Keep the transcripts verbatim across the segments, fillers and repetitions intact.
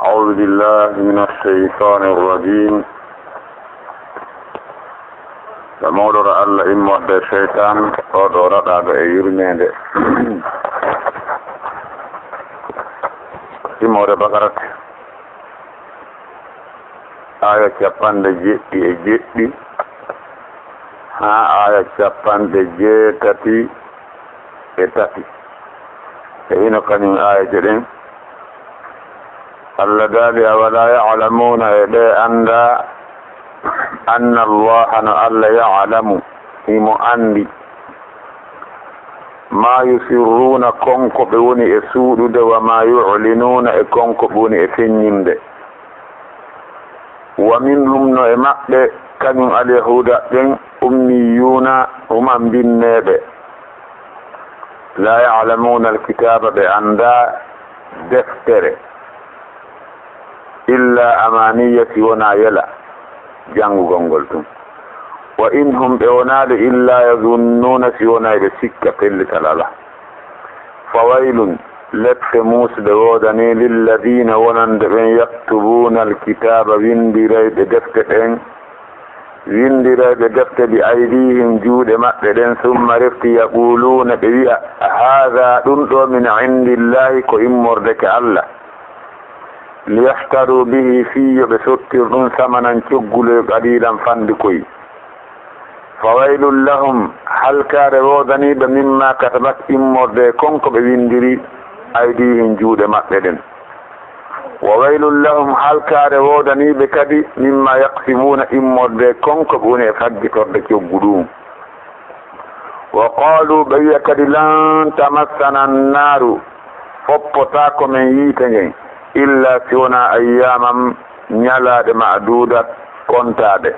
أعوذ بالله من الشيطان الرجيم. Ɓe mawɗoro Allah immorde seytaan, oo ɗo raɗaaɗo e yurmeende. Immorde Bakarat, aaya capanɗe jeɗɗi e jeɗɗi haa aaya capanɗe jeetati e tati. E hino kañum aayeeje ɗen, Allah daali, "Awala ya'lamuuna, e ɓe anndaa, anna Allaha, no Allah, ya'lamu, himo anndi, ma yusirruuna, kon ko ɓe woni e suuɗude, wa ma yu'linuuna, e kon ko ɓe woni e feññinde." Wa minhum, no e maɓɓe, kañum alyahuuda ɓen, ummiyuuna, huma mbinneeɓe, la ya'lamuuna alkitaaba, ɓe anndaa deftere, illa amaaniya, si wonaa yela janngugol ngol tun. Wa in hum, ɓe wonaali, illa yazunnuuna, si wonaa ɓe sikka pellital alaa. Fawaylun, lepte muusɗe woodanii, lilladiina, wonande ɓen, yaktubuuna alkitaaba, winndirayɓe defte ɗen, winndirayɓe defte bi aydiihim, juuɗe maɓɓe ɗen, summa, refti, yaquuluuna, ɓe wi'a, haada, ɗum ɗo, min indillahi, ko immorde ka Allah, liyashtaru bihi, fii yo ɓe sottir ɗum, samanan, cogguloy, qaliilan, fanɗi koy. Fawaylun lahum, halkaare woodanii ɓe, mimma katabat, immorde kon ko ɓe winndiri, aydiihim, juuɗe maɓɓe ɗen. Wa waylun lahum, halkaare woodanii ɓe kadi, mimma yaksibuuna, immorde kon ko ɓe woni e faggitorde coggu ɗum. Wa qaaluu, ɓe wi'a kadi, lan tamassana annaaru, foppotaako men yiite ngen, illa si wonaa ayyaaman, ñalaaɗe, ma'duudat, kontaaɗe.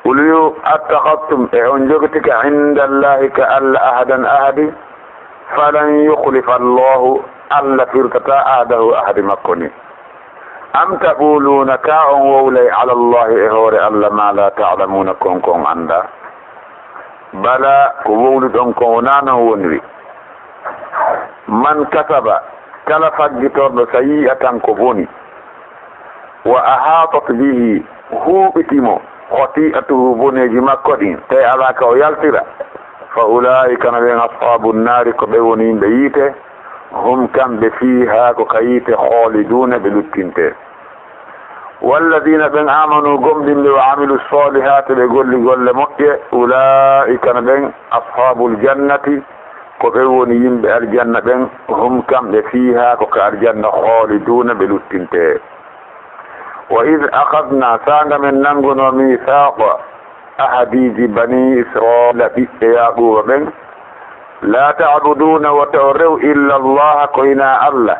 Qul, wi'u, attakhadhtum, e on jogitike, inda Allahi, ka Allah, ahadan, ahadi? Falan yukhlifa Allahu, Allah firtataa, ahdahu, ahadi makko ni. Am taquluuna, ka on wowlay, ala Allahi, e hoore Allah, ma la ta'lamuuna, kon ko on anndaa? Bala, ko wowluɗon kon wonaa non woniri. Man kasaba, kala faggitorɗo, sayyi'atan, ko boni, wa ahaatat bihi, huuɓiti mo, khati'atuhu, boneeji makko ɗin, tawi alaa ka o yaltira, fa ulaa'ika, no ɓen, ashaabu nnaari, ko ɓe woni yimɓe yiite, hum, kamɓe, fiihaa, ko ka yiite, khaaliduuna, ɓe luttinte. Walladiina, ɓen, aamanu, gomɗinɓe, wa amilu ssaalihaati, ɓe golli golle moƴƴe, ulaa'ika, no ɓen, ashaabul jannati, ko ɓen woni yimɓe aljanna ɓen, hum, kamɓe, fiihaa, ko ka aljanna, khaaliduuna, ɓe luttinte. Wa id akhadnaa, saanga men nanngunoo, miithaaqa, ahadiiji banii Israa'iila, ɓiɓɓe Yaaquuba ɓen, laa ta'buduuna, wota on rew, illa Allaha, ko hinaa Allah,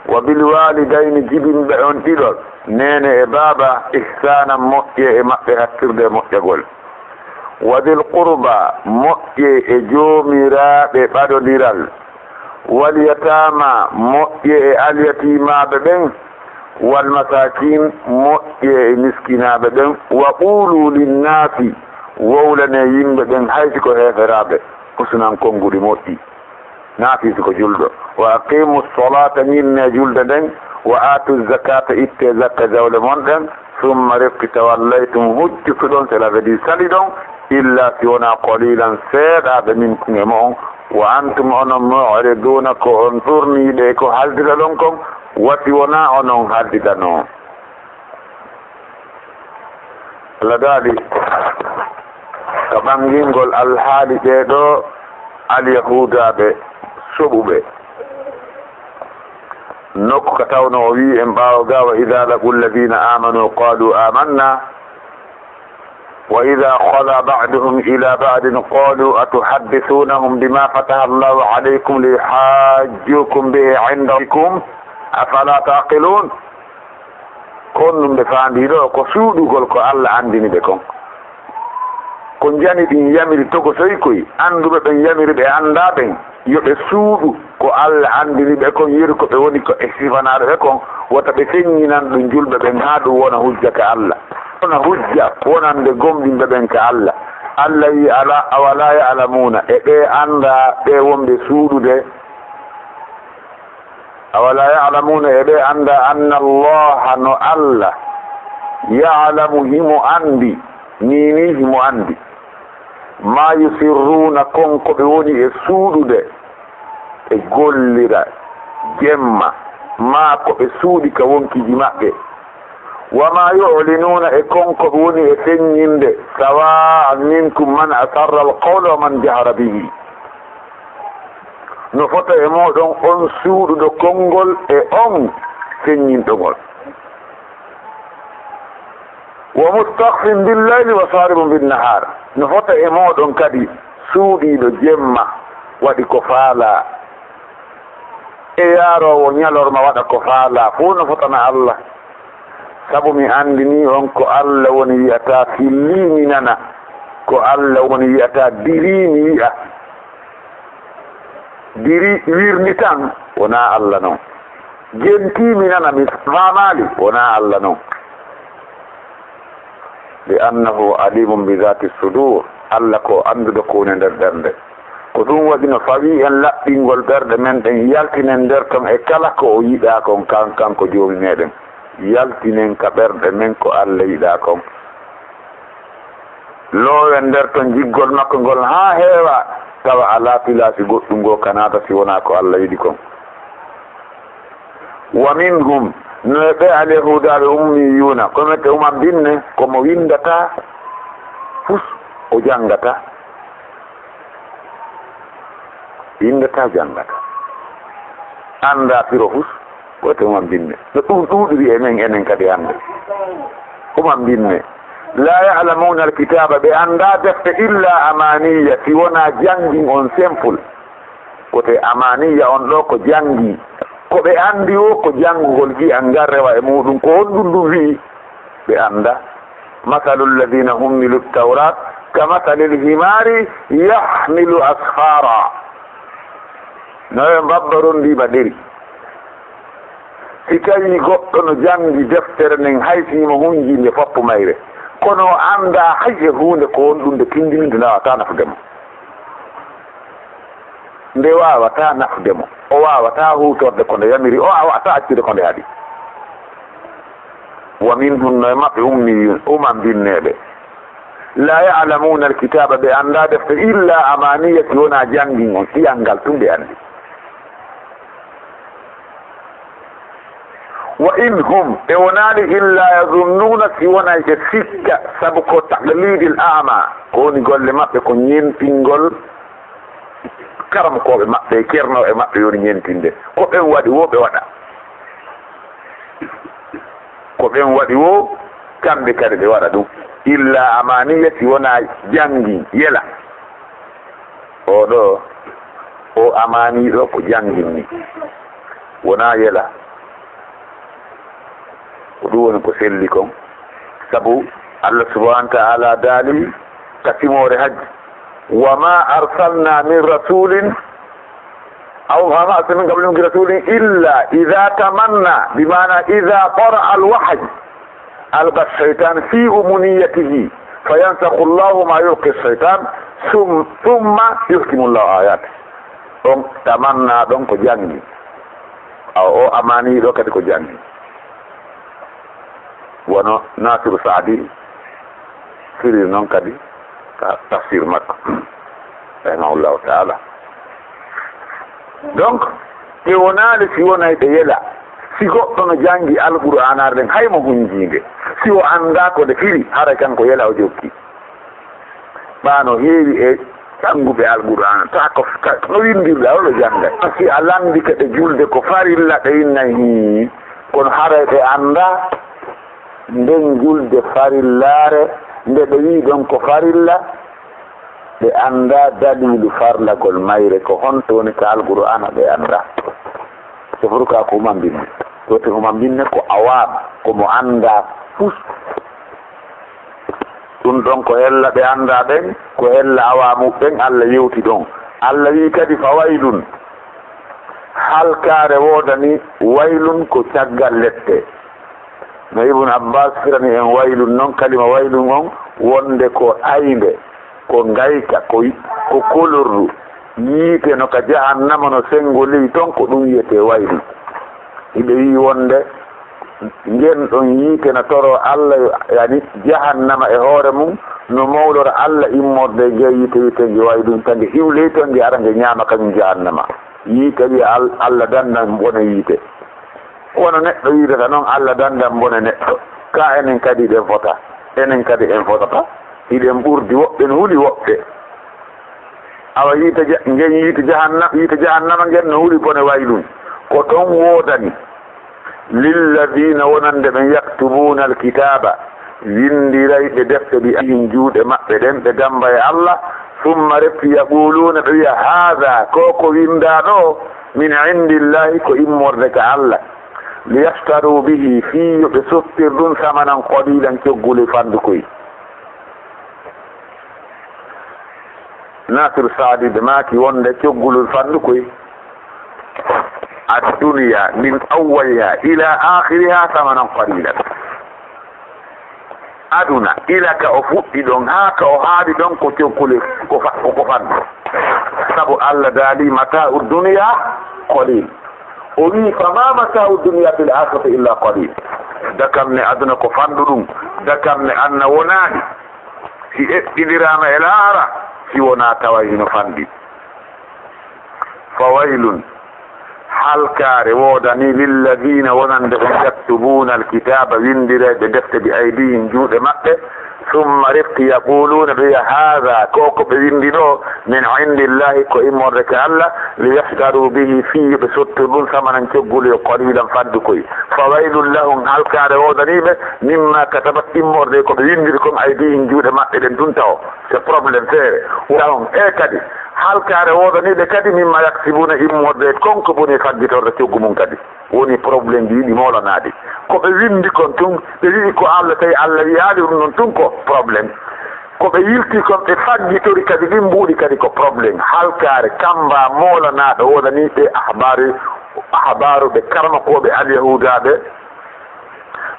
wa bil waalidayni, jibinɓe on ɗiɗo, neene e baaba, ihsaanan, moƴƴee e maɓɓe, hattirde e moƴƴagol. Wa dhil qurbaa, moƴƴee e joomiraaɓe ɓadondiral. Wal yataamaa, moƴƴee e alyatiimaaɓe ɓen. Wal masaakiin, moƴƴee e miskinaaɓe ɓen. Wa quuluu linnaasi, wowlanee yimɓe ɓen, hay si ko heeferaaɓe, husnan, konnguɗi moƴƴi. Naafisi ko julɗo. Wa aqiimu ssalaata, ñinnee julde nden, wa aatu zzakaata, ittee zakka jawle mon ɗen, summa, refti, tawallaytum, huccutuɗon, cela veut dire saliɗon, illa si wonaa qaliilan, seeɗaaɓe, minkum, e mo'on, wa antum, onon, mu'riduuna, ko on ɗurniiɓe e ko haldiraɗon kon, wa si wonaa onon haldidanoo. Allah daali ka ɓangingol alhaali ɓee ɗoo alyahuudaaɓe soɓuɓe. Nokku ka tawno o wi'i en ɓaawo ga, wa idha laqu alladhina amanu qalu amanna, wa idha khala ba'duhum ila ba'din qalu atuhaddithunahum bima fataha Allahu alaykum liyuhajjukum bihi inda rabbikum, afala taqilun? Ko honɗum ɓe faandii ɗoo? Ko suuɗugol ko Alla anndini ɓe kon. Ko njani ɗin yamiri tokosoy koy, annduɓe ɓen yamiri ɓe anndaa ɓen, yo ɓe suuɗu ko Alla anndini ɓe kon, yeru ko ɓe woni ko e sifanaaɗo ɓe kon, wota ɓe feññinan ɗum julɓe ɓen, haa ɗum wona hujja ka Alla. Wona hujja wonande gomɗinɓe ɓen ka Alla. Alla wi'i, "Alaa, awalaa ya'lamuuna, e ɓe anndaa, ɓe wonɓe suuɗude?" Awala ya'lamuna, e ɓe annda, anna Allaha, no Alla, ya'lamu, himo anndi, ni, ni himo anndi, ma yusirruna, kon ko ɓe woni e suuɗude, e gollira jemma, ma ko ɓe suuɗi ka wonkiiji maɓɓe, wa ma yu'linuna, e kon ko ɓe woni e feññinde, sawa'an minkum man asarra al-qawla wa man jahara bihi. No fota e mooɗon on suuɗuɗo konngol e on feññinɗo ngol. Wa mustakhfin bil layli wa saribun bin nahar. No fota e mooɗon kadi suuɗiiɗo jemma waɗi ko faalaa, e yaaroowo ñalorma waɗa ko faalaa, fof no fotana Allah. Sabu mi anndinii on ko Allah woni wi'ata fillii mi nana, ko Allah woni wi'ata dirii mi yi'a. Diri wirni tan, wonaa Allah non. Gentii mi nana mi faamaali, wonaa Allah non. Li annahu alimun bi zati sudur, Allah ko annduɗo ko woni nder ɓernde. Ko ɗum waɗi no fawii en laɓɓingol ɓerɗe men ɗen, yaltinen nder ton e kala ko o yiɗaa kon, kan, kanko Joomi meɗen. Yaltinen ka ɓerɗe men ko Allah yiɗaa kon. Loowen nder ton jiggol makko ngol haa heewa, tawa alaa pilaasi goɗɗum goo ka naata si wonaa ko Allah yiɗi kon. Wa minhum, no e ɓe alyahuudaaɓe ummiyuuna, ko mette uman binne, ko mo winndataa fus o janngataa. Winndataa, janngataa. Anndaa firo fus, ko te uman binne. No ɗum ɗuuɗiri e men enen kadi hannde. Uman binne. La ya'lamuna alkitaba, ɓe anndaa defte illa amaniya, si wonaa janngin on simple. Ko te amaniya on ɗo ko janngi. Ko ɓe anndi o ko janngugol gi'a ngal rewa e muɗum. Ko honɗum ɗum wi'i? Ɓe anndaa. Masalu alladhina hummilu tawrat ka masalil himari yahmilu asfara. No e mbabba rondiima deri. Si tawii goɗɗo no janngi deftere nden, hay si himo hunjii nde foppu mayre, kono o anndaa hay e huunde ko honɗum nde tinndini, nde waawataa nafude mo. Nde waawataa nafude mo. O waawataa huutorde ko nde yamiri, o waawataa accude ko nde haɗi. Wa minhum, no e maɓɓe ummiyun, uman binneeɓe. La ya'lamuna alkitaba, ɓe anndaa defte illa amaniya, si wonaa janngin on, ɗiyangal tun ɓe anndi. Wa in hum, ɓe wonaali illa yazunnuna, si wonaa ɓe sikka, sabu ko taqlidil a'ma, ko woni golle maɓɓe ko ñentingol karamkooɓe maɓɓe, cernooɓe maɓɓe woni ñentinde. Ko ɓen waɗi wo ɓe waɗa. Ko ɓen waɗi wo kamɓe kadi ɓe waɗa ɗum. Illa amaniya, si wonaa janngin, yela. Oo ɗoo, o amani ɗo ko janngin ni. Wonaa yela. Ko ɗum woni ko selli kon. Sabu Allah subhanahu wa ta'ala daali ka simoore hajji. Wa ma arsalna min rasulin, aw ma arsalna min qablika min rasulin illa idha tamanna, bi ma'na idha qara'a al-wahy, alqa ash-shaytan fi umniyatihi, fa yansakhu Allahu ma yulqi ash-shaytan, thum-, thumma yuhkimu Allahu ayatih. Ɗon tamanna ɗon ko janngi. Awa o amani ɗo kadi ko janngi. Wano Nasiru Saadi firiri non kadi ka tafsir makko, rahimahullahu ta'ala. Donc, ɓe wonaali si wonay ɓe yela. Si goɗɗo no janngi Alqur'aanaare nden, hay mo hunjiinde, si o anndaa ko nde firi, haray kanko yela o jokki. Ɓaa no heewi e jannguɓe Alqur'aana, taa ko, ka, no winndirɗaa, o ɗo jannga. Si a lanndike ɓe julde ko farilla, ɓe innay, hii, kono haray ɓe anndaa nden julde farillaare, nde ɓe wi'i ɗon ko farilla, ɓe anndaa daliilu farlagol mayre, ko honto woni ka Alqur'aana, ɓe anndaa. C'est pourquoi ko humambinne. Wote humambinne ko awaam, ko mo anndaa fus. Ɗum ɗon ko hella ɓe anndaa ɓen, ko hella awaamu ɓen Allah yewti ɗon. Allah wi'i kadi, fa waylun, halkaare woodani, waylun ko caggal lette. No Ibn Abbas firani en waylun non, kalima waylun on, wonde ko aynde, ko ngayka, ko, ko kolorru. Yiite no ka jahannama no sengo ley ton, ko ɗum wiyetee waylun. Hiɓe wi'i wonde ngen ɗon yiite na toroo Allah, yani jahannama e hoore mum, no mawlora Allah immorde nge yiite, wi'etee nge wayluun, ta nge iwley ton, nge ara nge ñaama kañum jahannama. Yiite wi'a Al-, Allah dandan bone yiite. Wano neɗɗo yiidata non Allah dandan bone neɗɗo, ka enen kadi hiɗen fota, enen kadi en fotata, hiɗen ɓurdi woɓɓe, no huli woɓɓe. Awa yiite ja-, ngen yiite jahanna-, yiite jahannama ngen no huli bone wayluun. Ko ɗon woodani lilladiina wonande ɓen yaktubuuna alkitaaba, winndirayɓe defte bi aydihim juuɗe maɓɓe ɗen, ɓe damba e Allah, summa refti yaquluuna, ɓe wi'a, haada, ko ko winndaa ɗo, min indillahi, ko immorde ka Allah, liyashtaru bihi, fii yo ɓe sottir ɗum, samanan qaliilan, coggule fandukoy. Nasiru Saadi ɓe maaki wonde coggulol fandukoy, adduniya min awwaliha ila akhiriha samanan qalilan. Aduna ila ka o fuɗɗi ɗon haa ka o haaɗi ɗon ko coggule, ko fa-, ko, ko fandu. Sabu Allah daali, mata'u dunya qalil. O wi, fama mata'u dunya fil akhirati illa qalil. Dakam ne aduna ko fandu ɗum, dakam ne anna wonaani. Si eɓɓindiraama e laahara, si wonaa tawa hino fanɗi. Fawaylun, halkaare woodanii lilladiina wonande ɓe yaktubuuna alkitaaba, winndirayɓe defte bi aydihim juuɗe maɓɓe, summa refti yaquluuna ɓe wi'a, haada, ko ko ɓe winndi ɗo, min indillahi, ko immorde ka Allah, liyashtaru bihi, fii yo ɓe sottir ɗum, samanan coggule yo qalilan fanɗukoy. Fawaylun lahum, halkaare woodanii ɓe, mimma katabat, immorde ko ɓe winndiri kon, aydihim juuɗe maɓɓe ɗen tun tawo. C'est problème feere. Lahum, e kadi, halkaare woodanii ɓe kadi, mimma yaksibuna, immorde kon ko boni faggitorde coggu mum kadi. Woni problème ji ɗi moolanaade. Ko ɓe winndi kon tun, ɓe wi'i ko Allah, tawi Allah wi'aali ɗum non tun ko problème. Ko ɓe yilti kon, ɓe faggitori kadi ɗin mbuuɗi kadi ko problème. Halkaare kamba moolanaaɗo woodanii ɓe ahbaaru, ahbaaru ɓe karmakooɓe alyahudaaɓe.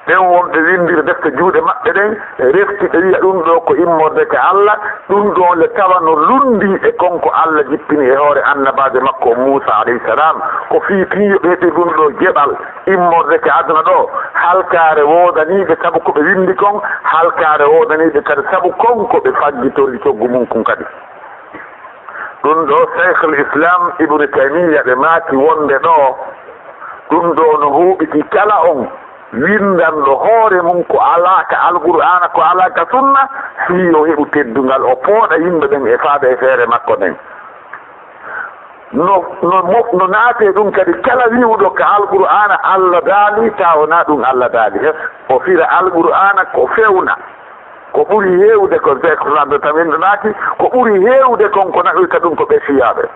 Ɓen wonɓe winndira defte juuɗe maɓɓe ɗen, refti ɓe wi'a ɗum ɗo ko immorde ka Allah, ɗum ɗo le tawa no lunndii e kon ko Allah jippini e hoore annabaajo makko Muusa alayhi salam, ko fii tun yo ɓe heɓi ɗum ɗo geɓal immorde ka aduna ɗo, halkaare woodanii ɓe sabu ko ɓe winndi kon, halkaare woodanii ɓe kadi sabu kon ko ɓe faggitori coggu mum kun kadi. Ɗum ɗo Shaykhul Islam Ibn Taymiyya ɓe maaki wonde ɗo, ɗum ɗo no huuɓiti kala on winndanɗo hoore mum ko alaa ka Alqur'aana, ko alaa ka Sunna, fii yo heɓu teddungal, o pooɗa yimɓe ɓen e faade e feere makko nden. No, no mo-, no naatee ɗum kadi kala wi'uɗo ka Alqur'aana Allah daali, tawa wonaa ɗum Allah daali. Hes, o fira Alqur'aana ko fewna. Ko ɓuri heewde kon, Seek Fulɓe tan winndanaaki, ko ɓuri heewde kon ko naɓirta ɗum ko ɓe siyaaɓe.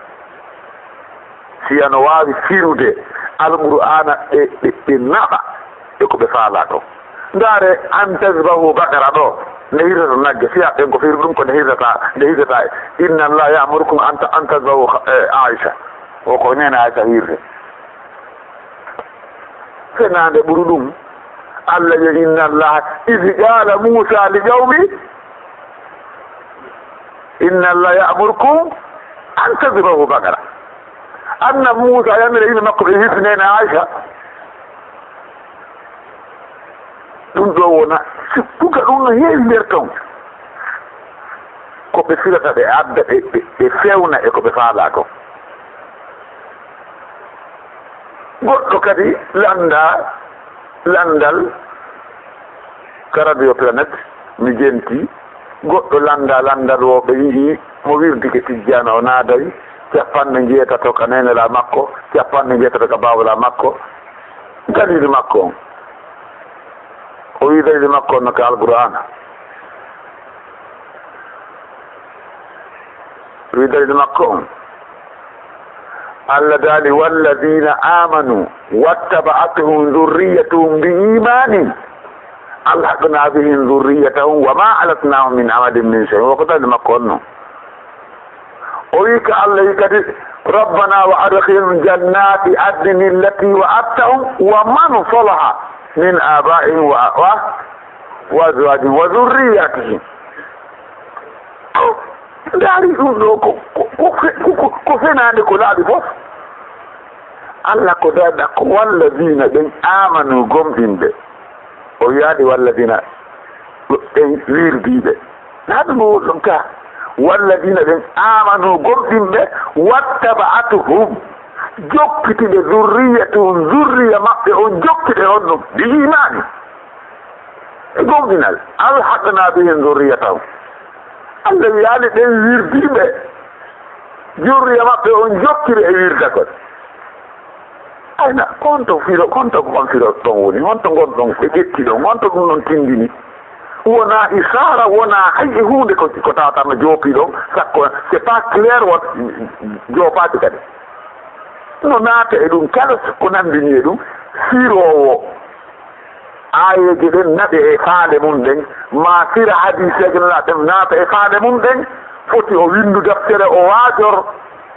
Siya no waawi firude Alqur'aana ɓe, ɓe, ɓe naɓa e ko ɓe faalaa kon. Ndaare, an tasbahu baqara ɗo, nde hirtata nagge, siyaaɓe ɓen ko firi ɗum ko nde hirtata, nde hirtata, inna Allah ya'murukum an ta-, an tasbahu, eh, Aisha. O ko neene Aisha hirde. Fenaande ɓuri ɗum. Allah wi'i, inna Allah, iz qala Musa li qawmi, inna Allah ya'murukum an tadhbahu baqara. Annabi Musa yamira yimɓe makko ɓe hirsa neene Aisha. Ɗum ɗo wona, si-, ɗum ka ɗum no heewi nder ton. Ko ɓe firata ɓe adda, ɓe, ɓe, ɓe fewna e ko ɓe faalaa kon. Goɗɗo kadi lannda lanndal ka Radio Planète, mi jenti. Goɗɗo lannda lanndal wo ɓe yi'i mo wirdike Tijjaana o naaday, capanɗe njeetato ka neenelaa makko, capanɗe njeetato ka baawlaa makko. Daliilu makko on. O wi'i daliilu makko on no ka Alqur'aana. Wi'i daliilu makko on. Allah daali, "Walladiina aamanu wattaba'athum dhurriyyatuhum bi iimaanin alhaqnaa bihim dhurriyyatahum wa maa alatnaahum min amalihim min shay'." Wo ko daliilu makko on non. O wi'i ka Allah wi'i kadi, "Rabbana wa adkhilhum jannati adnin allati wa'adtahum wa man salaha min abaihim wa, wa, wa azwajihim wa dhurriyyatihim." Ndaari ɗum ɗo ko, ko, ko fe-, ko, ko, ko fenaande ko laaɓi fof. Allah ko daɗa ko walladiina ɓen aamanu gomɗinɓe. O wiyaali walladiina ɓen wirdiiɓe. Naa ɗum o ɗum ka. Walladiina ɓen aamanu gomɗinɓe, wattaba'atuhum, jokkitiɓe zurriyatuhum, zurriya maɓɓe on jokkiɓe on ɗum. Ɓe iimaani. E gomɗinal. Alhaqnaa bihim zurriyatahum. Allah wiyaali ɓen wirdiiɓe. Zurriya maɓɓe on jokkiri e wirdagol. Ayna, ko honto firo, ko honto on firo ɗon woni? Honto ngon ɗon ɓe ƴetti ɗon? Honto ɗum ɗon tindini? Wonaa isaara, wonaa hay e huunde ko, ko tawata no joopi ɗon, sakko c'est pas clair, won joopaaki kadi. No naata e ɗum kala ko nandini e ɗum, firoowo aayeeje ɗen naɓe e faale mum ɗen, maa fira hadiiseeje Nelaaɗo ɗen naata e faale mum ɗen, foti o winndu deftere o waajor,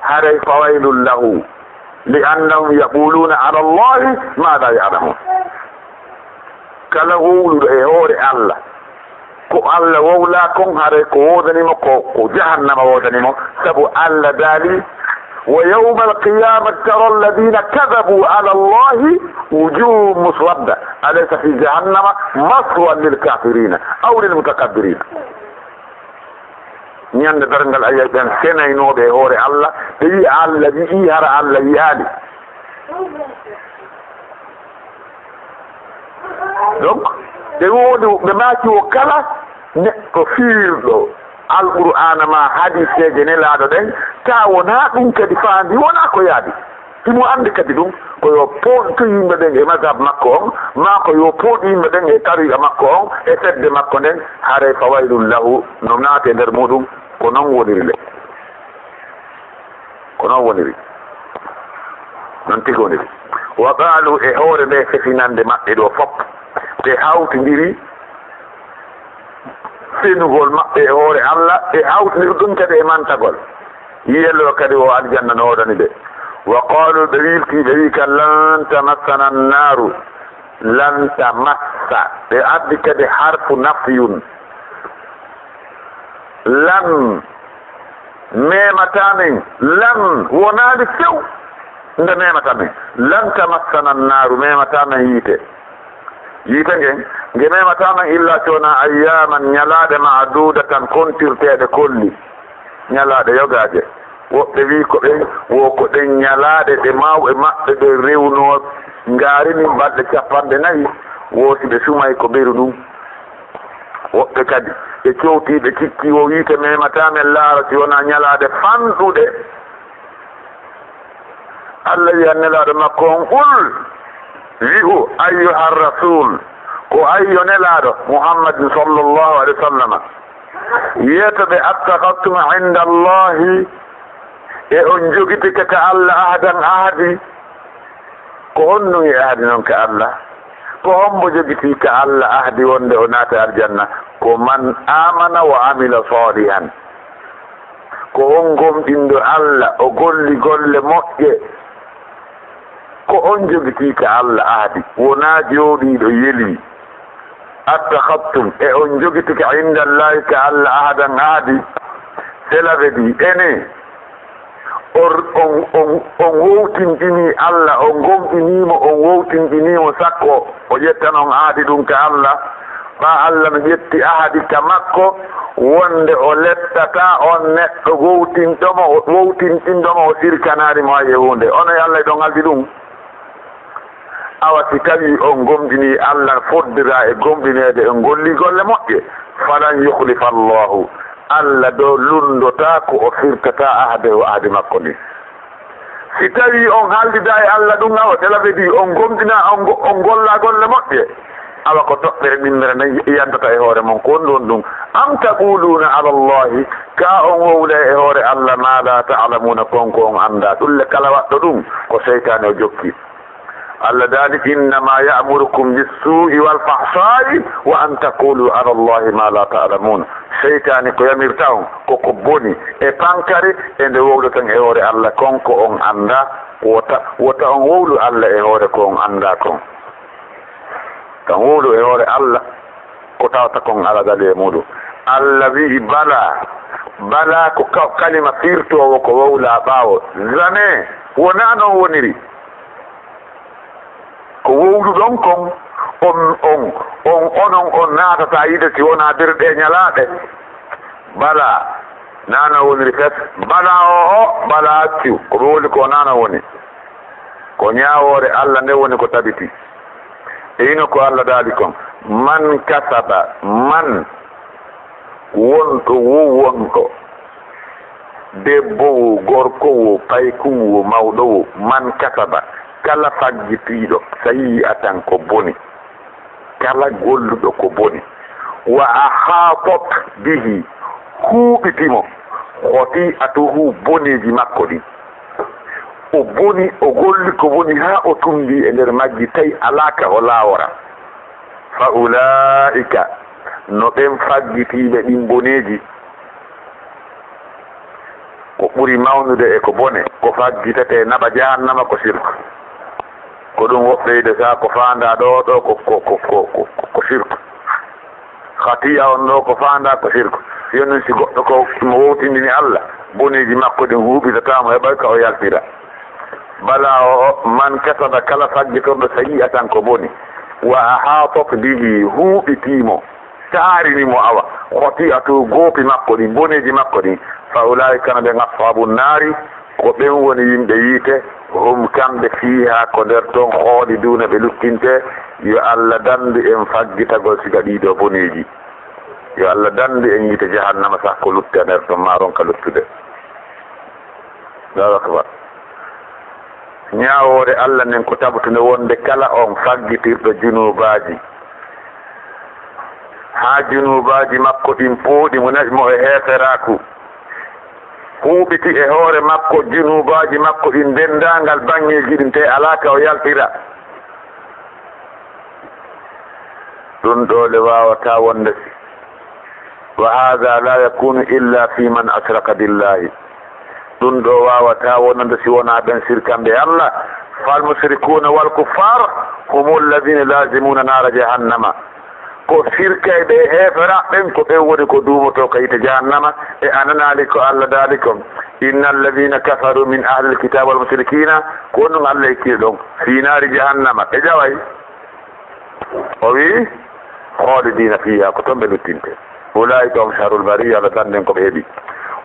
haray fawaylun lahu, li annahum yaquluuna ala Allahi ma la ya'lamun. Kala wowluɗo e hoore Allah, ko Allah wowlaa kon, haray ko woodani mo ko, ko jahannama woodani mo, sabu Allah daali, wa yawmal qiyamati tara alladhina kadhabu ala Allahi wujuhuhum muswadda, alaysa fi jahannama maswan lil kafirina aw lil mutakabbirina. Ñande darngal a yiyay ɓen senaynooɓe e hoore Allah, ɓe wi'a Allah wi'i, hara Allah wi'aali. Donc, ɓe woodi, ɓe maaki wo kala neɗɗo fiirɗo Alqur'aana maa hadiiseeje Nelaaɗo ɗen, taa wonaa ɗum kadi faandi, wonaa ko yaadi. Himo anndi kadi ɗum, ko yo pooɗtu yimɓe ɓen e mazhab makko on, maa ko yo pooɗtu yimɓe ɓen e tariqa makko on, e fedde makko nden, haray fawaylun lahu, no naati e nder muɗum, ko non woniri le. Ko non woniri. Non tigi woniri. Wa qaalu, e hoore nde fefinande maɓɓe ɗo fop, ɓe hawtindiri fenugol maɓɓe e hoore Allah, e hawtindiri ɗum kadi e mantagol. Yiyello kadi o aljanna no woodani ɓe. Wa qaalu, ɓe wilti, ɓe wi ka, lan tamassana annaaru, lan tamassa. Ɓe addi kadi harfu nafyun. Lan memata men, lan wonaali few nde memata men. Lan tamassana annaaru, memata men yiite. Yiite ngen, nge memata men illa si wonaa ayyaaman, ñalaaɗe ma'duudatan, kontirteeɗe kolli. Ñalaaɗe yogaaje. Woɓɓe wi ko ɓen, wo ko ɗen ñalaaɗe ɗe mawɓe maɓɓe ɓe rewnoo, ngaari min balɗe capanɗe nayi, wo si ɓe sumay ko beru ɗum. Woɓɓe kadi, ɓe cowtii, ɓe cikki wo yiite memata men laara si wonaa ñalaaɗe fanɗuɗe. Allah wi'a Nelaaɗo makko on, qul, wi'u, ayyuhar rasul, ko an yo Nelaaɗo Muhammadin sallallahu alaihi wa sallama, yeeto ɓe, attakhadtum inda Allahi, e on jogitike ka Allah ahdan ahdi? Ko honɗum e ahdi non ka Allah? Ko hombo jogitii ka Allah ahdi wonde o naata aljanna? Ko man amana wa amila salihan. Ko on gomɗinɗo Allah, o golli golle moƴƴe. Ko on jogitii ka Allah ahdi, wonaa jooɗiiɗo yeli. Attakhadtum, e on jogitike inda Allahi ka Allah ahdan ahdi? Cela veut dire, ene, on, on, on, on wowtinɗinii Allah, on gomɗinii mo, on wowtinɗinii mo sakko o ƴettan on ahdi ɗum ka Allah. Ɓaa Allah no ƴetti ahadi ka makko, wonde o lettataa on neɗɗo wowtinɗo mo, wowtinɗinɗo mo, o sirkanaani mo hay e huunde. Onon e Allah hiɗon haldi ɗum? Awa si tawii on gomɗinii Allah, foddiraa e gomɗineede, on gollii golle moƴƴe, falan yukhlifa Allahu, Allah ɗo lunndotaako, o firtataa ahdahu, ahdi makko ndin. Si tawii on haldidaa e Allah ɗum, awa cela veut dire on gomɗinaa, on go-, on gollaa golle moƴƴe, awa ko toɓɓere ɗimmere nden yantata e hoore mon, ko on ɗon ɗum. Am taquluuna ala Allahi, ka on wowlay e hoore Allah, ma la ta'lamuuna, kon ko on anndaa. Ɗum le kala waɗɗo ɗum, ko seytaane o jokki. Allah daali, innama ya'murukum bis-su'i wal-fahsha'i wa an taqulu ala Allahi ma la ta'lamun. Seytaane ko yamirta on ko ko boni e pankare e nde wowloton e hoore Allah kon ko on anndaa. Wota, wota on wowlu Allah e hoore ko on anndaa kon. Tan wowlu e hoore Allah ko tawata kon alaa dalil e muɗum. Allah wi'i, bala, bala ko ka-, kalima firtoowo ko wowlaa ɓaawo. Jamais, wonaa non woniri. Ɗuɗon kon, on, on, on, onon, on naatataa yiite si wonaa nder ɗee ñalaaɗe. Balaa, naa no woniri fes. Balaa o, o, balaa accu, ko ɓe woni ko naa no woni. Ko ñaawoore Alla nde woni ko tabiti. E hino ko Alla daali kon, "Man kasaba", man wonɗo wo wonɗo, debbo wo, gorko wo, paykun wo, mawɗo wo, man kasaba, kala faggitiiɗo, sayyi'atan ko boni, kala golluɗo ko boni, wa ahatat bihi, huuɓiti mo, khati'atuhu, boneeji makko ɗin. O boni, o golli ko boni haa o tumbi e nder majji, tawi alaa ka o laawora. Fa ulaa'ika, no ɓen faggitiiɓe ɗin boneeji, ko ɓuri mawnude e ko bone, ko faggitetee naɓa jahannama ko sirku. Ko ɗum woɓɓe wiide sa ko faandaa ɗoo, ɗoo ko, ko, ko, ko, ko, ko sirku. Khati'a on ɗoo ko faandaa ko sirku. Yo non si goɗɗo ko mo wowtindini Alla, boneeji makko ɗin huuɓitataa mo, heɓay ka o yaltira. Balaa o, o, man kasaba, kala faggitorɗo sayyi'atan ko boni, wa ahatat bihi, huuɓitii mo, taarini mo awa, khati'atu, goopi makko ɗin, boneeji makko ɗin, fa ulaa'ika, no ɓen ashaabun naari, ko ɓen woni yimɓe yiite, hum, kamɓe, fiihaa, ko nder ton, khaaliduuna, ɓe luttinte. Yo Alla dandu en faggitagol siga ɗii ɗoo boneeji. Yo Alla dandu en yiite jahannama, sah ko lutti a nder ton, maa ronka luttude. Allahu akbar. Ñaawoore Alla nden ko tabtunde wonde kala on faggitirɗo junuubaaji, haa junuubaaji makko ɗin pooɗi mo, naɓi mo e heeferaaku, huuɓiti e hoore makko junuubaaji makko ɗin denndaangal baŋŋeeji ɗin, te alaa ka o yaltira. Ɗum ɗoo le waawataa wonde si. Wa haadha laa yakuunu illaa fii man ashraka billaahi. Ɗum ɗoo waawataa wonande si wonaa ɓen sirkanɓe Alla. Fal mushrikuuna wal kuffaar humu lladiina laazimuuna naara jahannama. Ko sirkayɓe e heeferaaɓe ɓen, ko ɓen woni ko duumotoo ka yiite jahannama. E a nanaali ko Alla daali kon, inna lladiina kafaruu min ahlil kitaabi wal mushrikiina, ko honɗum Alla ittiri ɗon? Fii naari jahannama. Ɓe ƴaway. O wi'i, "Khaalidiina fiihaa", ko ton ɓe luttinte. "Ulaa'ika hum sharrul bariyya", Alla dandu en ko ɓe heɓi.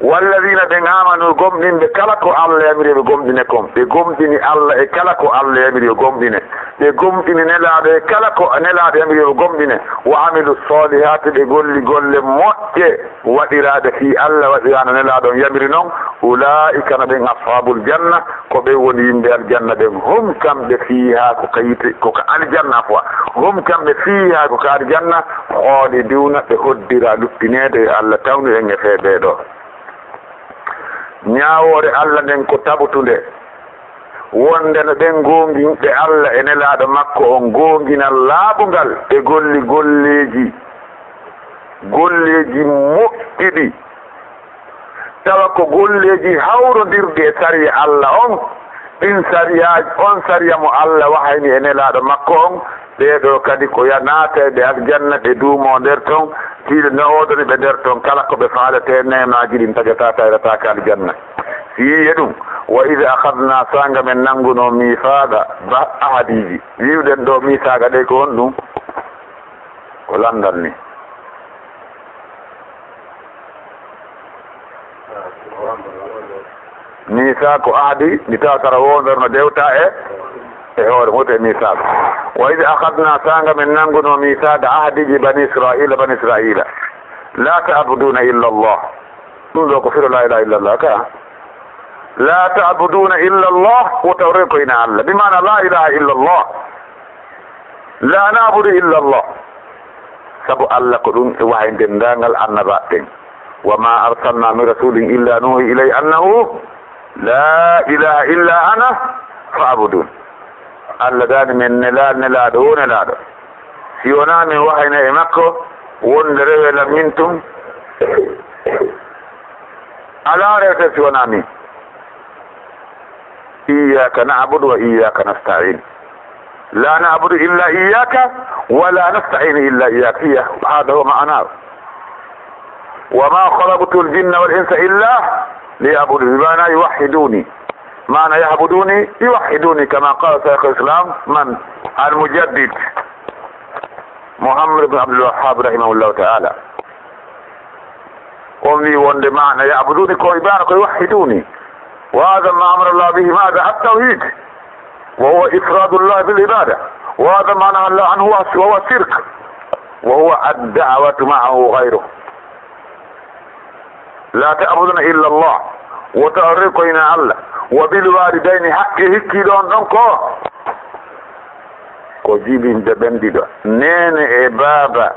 "Walladiina", ɓen aamanu, gomɗinɓe kala ko Alla yamiri yo ɓe gomɗine kon. Ɓe gomɗini Alla e kala ko Alla yamiri yo gomɗine. Ɓe gomɗini Nelaaɗo e kala ko Nelaaɗo yamiri yo ɓe gomɗine. "Wa amilu saalihaati", ɓe golli golle moƴƴe waɗiraaɗe fii Alla, waɗiraano Nelaaɗo on yamiri non. "Ulaa'ika", no ɓen, "ashaabul janna", ko ɓen woni yimɓe aljanna ɓen, "hum", kamɓe, "fiihaa", ko ka yiite, ko ka aljanna, afwa, "hum", kamɓe, "fiihaa", ko ka aljanna, "khaaliduuna", ɓe hoddira luttineede. Yo Alla tawnu en e fee ɓee ɗoo. Ñaawoore Alla nden ko tabtunde, wonde no ɓen goonginɓe Alla e Nelaaɗo makko on goonginal laaɓungal, ɓe golli golleeji, golleeji moƴƴuɗi, tawa ko golleeji hawrondirɗi e sariya Alla on, ɗin sariyaaji, on sariya mo Alla wahayni e Nelaaɗo makko on, ɓee ɗoo kadi ko ya naatayɓe aljanna, ɓe duumoo nder ton, tiiɗe no oodani ɓe nder ton, kala ko ɓe faaletee, neemaaji ɗin taƴataa, tayrataake aljanna. Si yi'ii e ɗum, "Wa iz akhadnaa", saanga men nanngunoo, "miisaaqa", ba ahadiiji. Wi'uɗen ɗoo miisaaqa ɗee ko honɗum? Ko lanndal ni. Miisaaq ko ahdi, ndi tawa sara wownder no dewta e, e hoore mum, e miisaaq. "Wa iz akhadnaa", saanga men nanngunoo, "miisaaqa", ahdiiji bani Israa'iila, bani Israa'iila. "Laa ta'buduuna illa Allah." Ɗum ɗoo ko firo laa ilaaha illa Allah ka. "Laa ta'buduuna illa Allah", wota on renko hinaa Alla. Bi maana laa ilaaha illa Allah. "Laa na'budu illa Allah." Sabu Alla ko ɗum wahayi denndaangal annabaaɓe ɓen. "Wa maa arsalnaa min rasuulin illaa nuuhii ilayhi annahu laa ilaaha illaa ana fa'budun." Alla daali men nela-, nelaaɗo, wo nelaaɗo. Si wonaa min wahayna e makko, wonde rewee lan min tun. Alaa rewte si wonaa min. "Iyyaaka na'budu wa iyyaaka nasta'iin." "Laa na'budu illaa iyyaaka, wa laa nasta'iinu illaa iyyaaka." Hiya, haaza huwa ma'anaahu. "Wa maa khalaqtul jinna wal insa illaa liya'buduun." Bi maana yuwahhiduuni. Maana ya'buduuni, yuwahhiduuni, kamaa qaala shaykhul islaam, man? Al-Mujaddid Muhammad ibn Abdul Wahhab rahimahullahu ta'ala, on wi wonde maana ya'buduni ko ibaara ko yuwahhiduni. Wa hadha ma amara Allah bihi, maada at-tawhid. Wa huwa ifradullah bil ibada. Wa hadha ma naha Allah anhu, wa huwa shirk. Wa huwa ad-da'watu ma'ahu ghayruhu. La ta'buduna illa Allah. Wota on reko ina Allah. Wa bil walidayni, haqqe hikki ɗon ɗon ko, ko jibinde ɓen ɗiɗo, neene e baaba.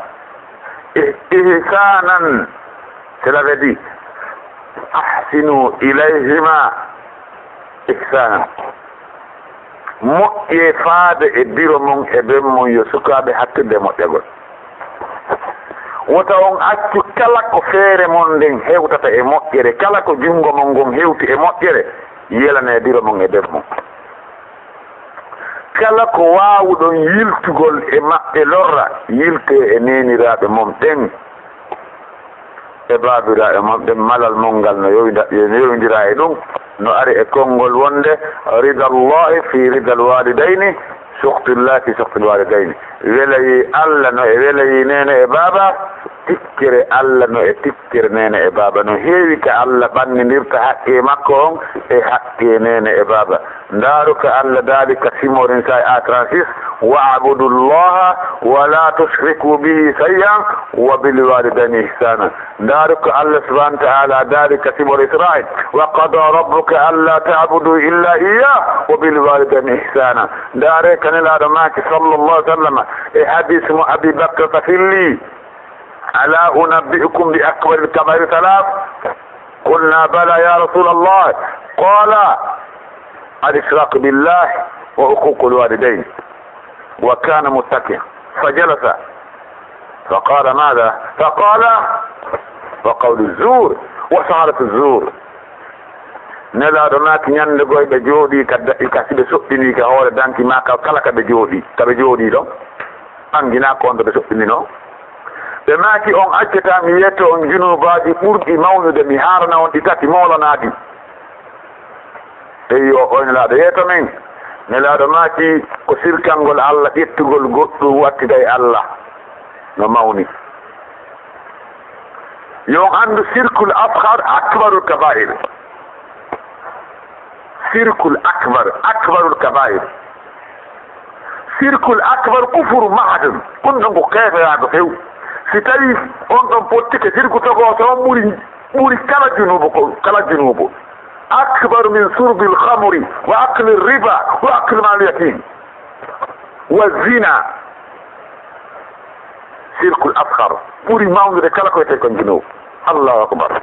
I-, ihsanan, cela veut dire, ahsinu ilayhima ihsanan. Moƴƴee faade e biro mon e ben mon, yo sukaaɓe hattirde e moƴƴagol. Wota on accu kala ko feere mon nden hewtata e moƴƴere, kala ko junngo mon ngon hewti e moƴƴere, yelane e biro mon e ben mon. Kala ko waawuɗon yiltugol e maɓɓe lorra, yiltee e neeniraaɓe mon ɓen. E baabiraaɓe mon ɓen, malal mon ngal no yowinda-, no yowindira e ɗum, no ari e konngol wonde, ridallahi fi ridal walidayni, sukhtullahi fi sukhtil walidayni. Welayee Allah no e welayee neene e baaba, tikkere Allah no e tikkere neene e baaba. No heewi ka Allah ɓannindirta haqqee makko on e haqqee neene e baaba. Ndaaru ka Allah daali ka Simorin sa a trente-six, "Wa'budu Allaha wa la tushriku bihi shay'an wa bil walidayni ihsana." Ndaaru ka Allah subhanahu wa ta'ala daali ka Simorin Israil, "Wa qada rabbuka alla ta'budu illa iyyah wa bil walidayni ihsana." Ndaare ka Nelaaɗo maaki sallallahu alaihi wasallam e hadis mo Abi Bakr Tafilli, "Ala unabbi'ukum bi akbaril kaba'ir thalath?" قلنا: "بلى يا رسول الله." قال: "الإشراك بالله وعقوق الوالدين." وكان متكئا فجلس فقال: "ماذا؟" فقال: "وقول الزور وشهادة الزور." Nelaaɗo maaki, ñande goy ɓe jooɗii ka da-, ka si ɓe soɓɓinii ka hoore danki maa ka kala ka ɓe jooɗii, ka ɓe jooɗii ɗon. Anginaa ko on to ɓe soɓɓinino. Ɓe maaki, "On accata mi yeeto on junuubaaji ɓurɗi mawnude, mi haarana on ɗi tati moolanaaɗi?" Eyyo, oy Nelaaɗo, yeeto men. Nelaaɗo maaki, "Ko sirkangol Allah, ƴettugol goɗɗum wattida e Allah no mawni." Yo on anndu, shirkul asghar akbarul kaba'ir. Shirkul akbar, akbarul kaba'ir. Shirkul akbar kufru mahadun. Ɗum ɗon ko keeferaago few. Si tawi on ɗon pottike, shirku togooso on ɓuri, ɓuri kala junuubu ko, kala junuubu. Akbaru min shurbil khamri wa akli riba wa akli mal yatim wa zina. Shirkul asghar ɓuri mawnude kala ko wiyetee kon junuubu. Allahu akbar.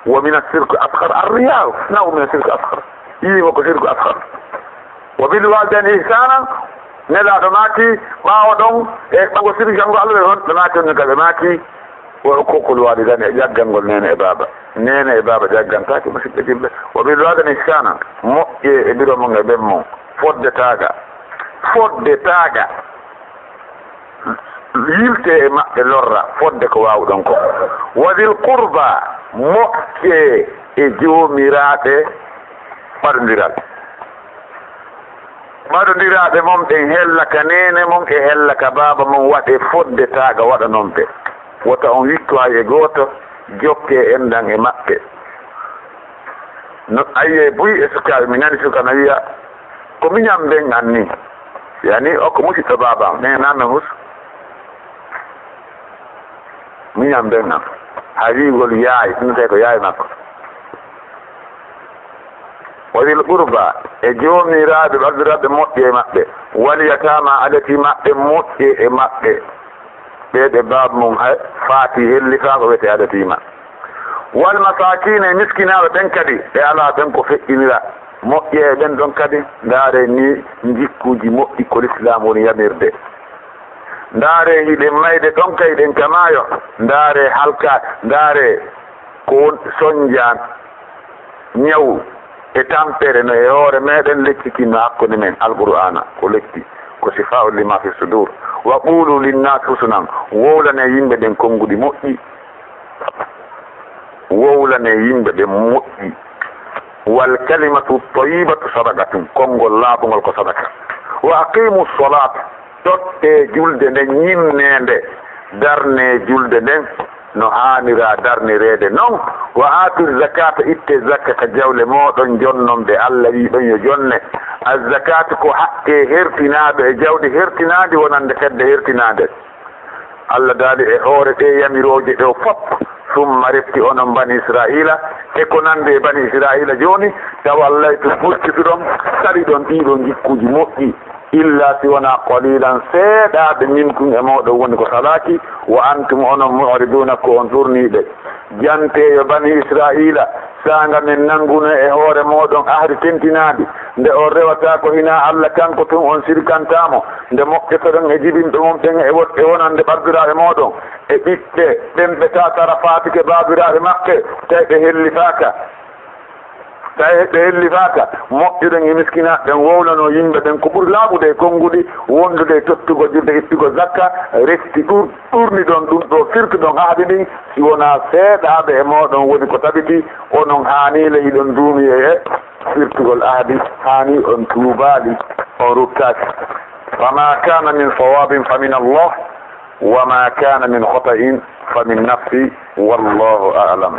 Wa min ash-shirkil asghar ar-riya'u. Naw min ash-shirkil asghar. Yiimo ko shirku asghar. Wa bil walidayni ihsana. Nelaaɗo maaki, ɓaawo ɗon, e ɓango sirri kanko Allah ɓe hon, ɓe maaki on, ɓe maaki, "Wa uququl walidayni", e ƴaggangol neene e baaba. Neene e baaba ƴaggantaake, musidɓe julɓe. "Wa bil walidayni ihsana", moƴƴee e biro mon e ben mon. Fodde taaga. Fodde taaga. Yiltee e maɓɓe lorra fodde ko waawuɗon ko. "Wa dhil qurba", moƴƴee e joomiraaɓe ɓadondiral. Ɓadondiraaɓe mon ɓen hella ka neene mon e hella ka baaba mon, waɗee fodde taaga waɗanon ɓe. Wota on wittu hay e gooto, jokkee enɗan e maɓɓe. No, a yi'ay buy e sukaaɓe, mi nani suka no wi'a, "Ko miñan ben an ni." Yani, o ko musiɗɗo baaba am, mais na men hus. Miñan ben an. Hay wi'ugol yaay, ɗum tawi ko yaay makko. "Wa dhil qurba", e joomiraaɓe ɓaddiraaɓe moƴƴe e maɓɓe. "Wal yatama", adati maɓɓe moƴƴe e maɓɓe. Ɓe ɓe baaba mum hay faati hellifaako wiyetee adatiima. "Wal masakina", e miskinaaɓe ɓen kadi, ɓe alaa ɓen ko feƴƴinira. Moƴƴee e ɓen ɗon kadi, ndaaree ni njikkuuji moƴƴi ko Lislaam woni yamirde. Ndaaree hiɗen mayde ɗon kay, hiɗen ka maayo. Ndaaree halka, ndaaree ko won sonjaan. Ñawu e tampere no e hoore meɗen, lekki kin no hakkunde men. Alqur'aana ko lekki, ko shifaa'un lima fi sudur. Wa qulu linnaasi husnan, wowlane yimɓe ɓen konnguɗi moƴƴi. Wowlane yimɓe ɓen moƴƴi. Wal kalimatu tayyibatu sadaqatun, konngol laaɓungol ko sadaka. Wa aqimu solata, tottee julde nden, ñinnee nde, darnee julde nden no haanira darnireede non. Wa aatu zakata, ittee zakka ka jawle mooɗon jonnon ɓe Alla wii ɗon yo jonne. Azzakatu ko haqqee hertinaaɗo e jawdi hertinaandi wonande fedde hertinaande. Alla daali e hoore ɗee yamirooje ɗoo fof, summa refti onon bani Israa'iila, e ko nanndi e bani Israa'iila jooni, tawa Alla e tun huccituɗon, saliɗon ɗiiɗoo ngikkuuji moƴƴi, illa si wonaa qaliilan, seeɗaaɓe minkum e mooɗon woni ko salaaki, wa antum onon mu'riduuna ko on ɗurniiɓe. Jantee yo bani Israa'iila, saanga men nanngunoo e hoore mooɗon ahdi tentinaaɗi, nde on rewata ko hinaa Alla kanko tun on sirkantaa mo, nde moƴƴotoɗon e jibinɓe mon ɓen e woɗɓe wonande ɓarbiraaɓe mooɗon, e ɓiɓɓe ɓen ɓe taatara faatike baabiraaɓe maɓɓe, tawi ɓe hellifaaka. Tawi ɓe hellifaaka, moƴƴuɗon e miskinaaɓe ɓen, wowlanoo yimɓe ɓen ko ɓuri laaɓude e konnguɗi, wondude e tottugol julde, ittugol zakka, refti ɗur-, ɗurniɗon ɗun ɗoo, firtuɗon ahdi ndin, si wonaa seeɗaaɓe e mooɗon woni ko tabiti, onon haanii le hiɗon duumi e firtugol ahdi, haanii on tuubaali, on ruttaaki. Fama kana min sawabin fa min Allah, wa ma kana min khata'in fa min nafsi, wallahu a'lam.